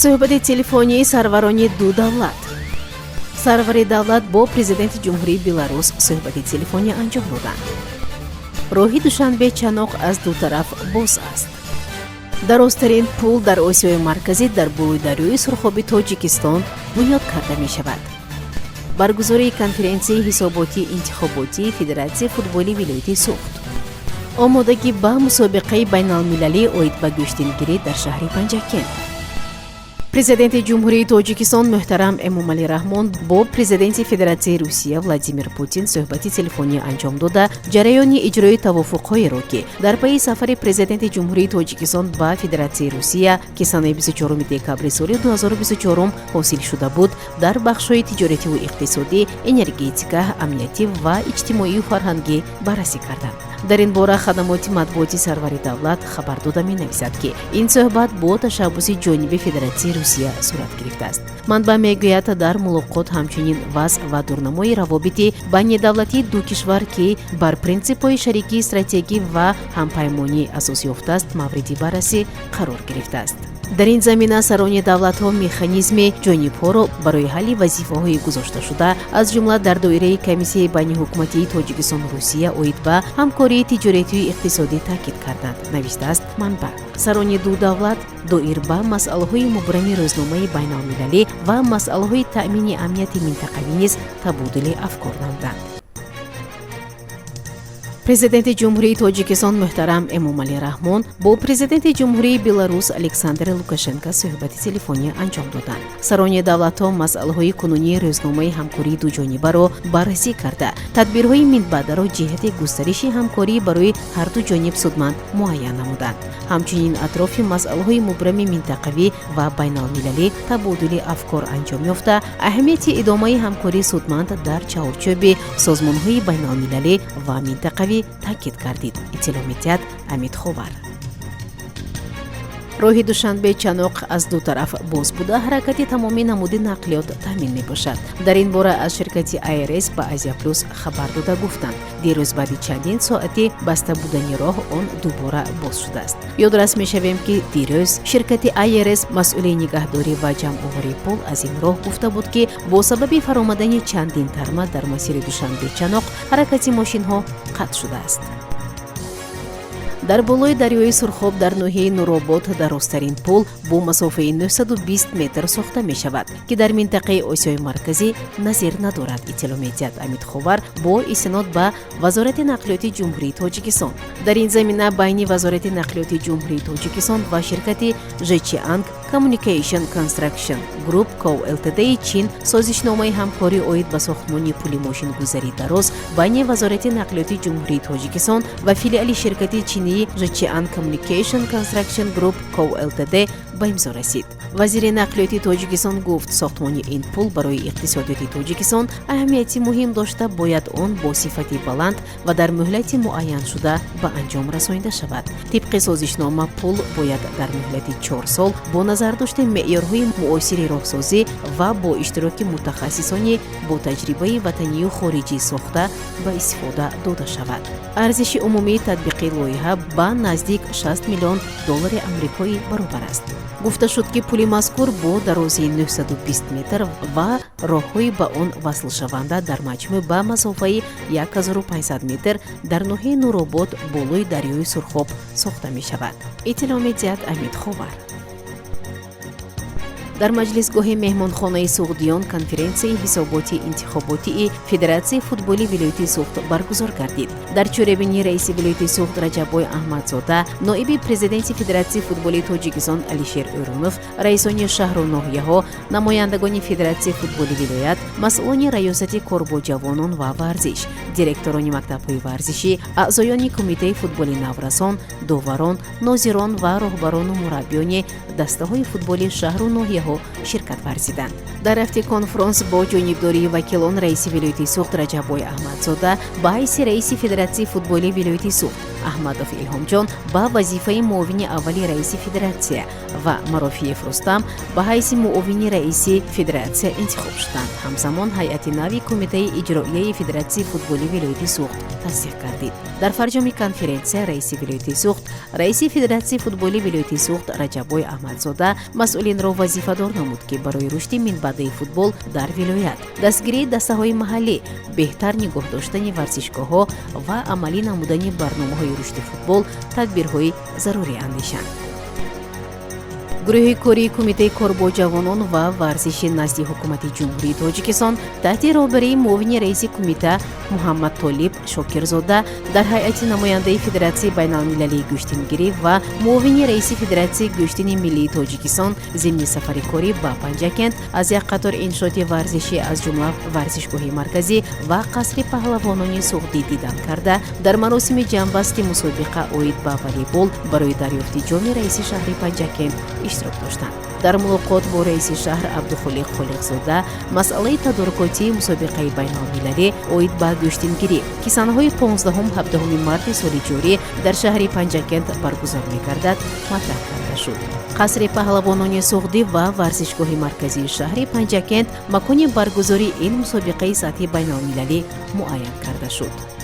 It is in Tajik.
Суҳбати телефонии сарварони ду давлат. Сарвари давлат бо президенти Ҷумҳурии Беларус суҳбати телефонӣ анҷом доданд. Роҳи Душанбе Чаноқ аз ду тараф боз аст. Дарозтарин пул дар Осиёи Марказӣ дар болои дарёи Сурхоби Тоҷикистон бунёд карда мешавад. Баргузории конференсияи ҳисоботии интихоботии Федератсияи футболи вилояти Суғд. Омодагӣ ба мусобиқаи байналмилалӣ оид ба гӯштингирӣ дар шаҳри Панҷакент. Президенти Ҷумҳурии Тоҷикистон муҳтарам Эмомалӣ Раҳмон бо президенти Федератсияи Русия Владимир Путин суҳбати телефонӣ анҷом дода, ҷараёни иҷрои тавофуқҳоеро, ки дар пайи сафари президенти Ҷумҳурии Тоҷикистон ба Федератсияи Русия, ки санаи 24 декабри соли 2024 ҳосил шуда буд, дар бахшҳои тиҷоративу иқтисодӣ, энергетика, амниятӣ ва иҷтимоию фарҳангӣ баррасӣ карданд. Дар ин бора хадамоти матбуоти сарвари давлат хабар дода менависад, ки ин суҳбат бо ташаббуси ҷониби Федератсияи Русия сурат гирифтааст. Манбаъ мегӯяд, дар мулоқот ҳамчунин вазъ ва дурнамои равобити байнидавлатии ду кишвар, ки бар принсипҳои шарикии стратегӣ ва ҳампаймонӣ асос ёфтааст, мавриди баррасӣ қарор гирифтааст. Дар ин замина сарони давлатҳо механизми ҷонибҳоро барои ҳалли вазифаҳои гузошташуда, аз ҷумла дар доираи Комиссияи байниҳукуматии Тоҷикистону Русия оид ба ҳамкории тиҷоратию иқтисодӣ таъкид карданд, навиштааст манбаъ. Сарони ду давлат доир ба масъалаҳои мубрами рӯзномаи байналмилалӣ ва масъалаҳои таъмини амнияти минтақавӣ низ табодули афкор намуданд. Президенти Ҷумҳурии Тоҷикистон муҳтарам Эмомалӣ Раҳмон бо президенти Ҷумҳурии Беларус Александр Лукашенко суҳбати телефонӣ анҷом доданд. Сарони давлатҳо масъалаҳои кунунии рӯзномаи ҳамкории дуҷонибаро баррасӣ карда, тадбирҳои минбаъдаро ҷиҳати густариши ҳамкорӣ барои ҳарду ҷониб судманд муайян намуданд. Ҳамчунин атрофи масъалаҳои мубрами минтақавӣ ва байналмилалӣ табодули афкор анҷом ёфта, аҳамияти идомаи ҳамкории судманд дар чаҳорчӯби созмонҳои байналмилалӣ ва минтақавӣ таъкид гардид, иттилоъ медиҳад Амид Ховар. Роҳи Душанбе Чаноқ аз ду тараф боз буда, ҳаракати тамоми намуди нақлиёт таъмин мебошад. Дар ин бора аз ширкати АРС ба Азия Плюс хабар дода гуфтанд, дирӯз баъди чандин соати баста будани роҳ он дубора боз шудааст. Ёдрас мешавем, ки дирӯз ширкати АРС, масъули нигаҳдорӣ ва ҷамъоварии пул аз ин роҳ, гуфта буд, ки бо сабаби фаромадани чандин тарма дар масири Душанбе Чаноқ ҳаракати мошинҳо қатъ шудааст. Дар болои дарёи Сурхоб дар ноҳияи Нуробод дарозтарин пул бо масофаи 920 метр сохта мешавад, ки дар минтақаи Осиёи Марказӣ назир надорад, иттилоъ медиҳад Амид Ховар бо истинод ба Вазорати нақлиёти Ҷумҳурии Тоҷикистон. Дар ин замина байни Вазорати нақлиёти Ҷумҳурии Тоҷикистон ва ширкати Жечианг Communication Construction Group Co Ltd Чин созишномаи ҳамкорӣ оид ба сохтмони пули мошингузари дароз байни Вазорати нақлиёти Ҷумҳурии Тоҷикистон ва филиали ширкати чинии Жечиан Communication Construction Group Co Ltd ба имзо расид. Вазири нақлиёти Тоҷикистон гуфт, сохтмони ин пул барои иқтисодиёти Тоҷикистон аҳамияти муҳим дошта, бояд он бо сифати баланд ва дар муҳлати муайяншуда ба анҷом расонида шавад. Тибқи созишнома, пул бояд дар муҳлати 4 сол бо назардошти меъёрҳои муосири роҳсозӣ ва бо иштироки мутахассисони бо таҷрибаи ватанию хориҷӣ сохта ба истифода дода шавад. Арзиши умумии татбиқи лоиҳа ба наздик 60 миллион доллари амрикоӣ баробар аст. Гуфта шуд, ки пули мазкур бо дарозии 920 метр ва роҳҳои ба он васлшаванда дар маҷмӯъ ба масофаи 1500 метр дар ноҳияи Нуробод болои дарёи Сурхоб сохта мешавад, иттилоъ медиҳад Амид Ховар. Дар маҷлисгоҳи меҳмонхонаи Суғдиён конференсияи ҳисоботи интихоботии Федератсияи футболи вилояти Суғд баргузор гардид. Дар чорабинӣ раиси вилояти Суғд Раҷаббой Аҳмадзода, ноиби президенти Федератсияи футболи Тоҷикистон Алишер Ӯрунов, раисони шаҳру ноҳияҳо, намояндагони федератсияи футболи вилоят, масъулони раёсати кор бо ҷавонон ва варзиш, директорони мактабҳои варзишӣ, аъзоёни кумитаи футболи наврасон, доварон, нозирон ва роҳбарону мураббиёни дастаҳои футболи шаҳру ноҳияҳо ширкат варзиданд. Дар рафти конфронс бо ҷонибдории вакилон раиси вилояти Суғд Раҷаббой Аҳмадзода ба ҳайси раиси Федератсияи футболи вилояти Суғд Аҳмадов Илҳомҷон ба вазифаи муовини аввали раиси федератсия ва Марофиев Рустам ба ҳайси муовини раиси федератсия интихоб шуданд. Ҳамзамон ҳайати нави кумитаи иҷроияи Федератсияи футболи вилояти Суғд тасдиқ гардид. Дар фарҷоми конференсия раиси вилояти Суғд, раиси Федератсияи футболи вилояти Суғд Раҷаббой Аҳмадзода масъулинро вазифадор намуд, ки барои рушди минбаъдаи футбол дар вилоят, дастгирии дастаҳои маҳаллӣ, беҳтар нигоҳ доштани варзишгоҳҳо ва амалӣ намудани барномаҳои рушди футбол тадбирҳои зарурӣ андешанд. Гурӯҳи кории Кумитаи кор бо ҷавонон ва варзиши назди Ҳукумати Ҷумҳурии Тоҷикистон таҳти роҳбарии муовини раиси кумита Муҳаммадтолиб Шокирзода дар ҳайати намояндаи Федератсияи байналмилалии гӯштингирӣ ва муовини раиси Федератсияи гӯштини миллии Тоҷикистон зимни сафари корӣ ба Панҷакент аз як қатор иншооти варзишӣ, аз ҷумла варзишгоҳи марказӣ ва қасри паҳлавонони суғдӣ дидан карда, дар маросими ҷамъбасти мусобиқа оид ба волейбол барои дарёфти ҷоми раиси шаҳри Панҷакент иштирок доштанд. Дар мулоқот бо раиси шаҳр Абдухолиқ Холиқзода масъалаи тадорукотии мусобиқаи байналмилалӣ оид ба гӯштингирӣ, ки санаҳои 15-ҳум 17-уми марти соли ҷорӣ дар шаҳри Панҷакент баргузор мегардад, матраҳ карда шуд. Қасри паҳлавонони суғдӣ ва варзишгоҳи марказии шаҳри Панҷакент макони баргузории ин мусобиқаи сатҳи байналмилалӣ муайян карда шуд.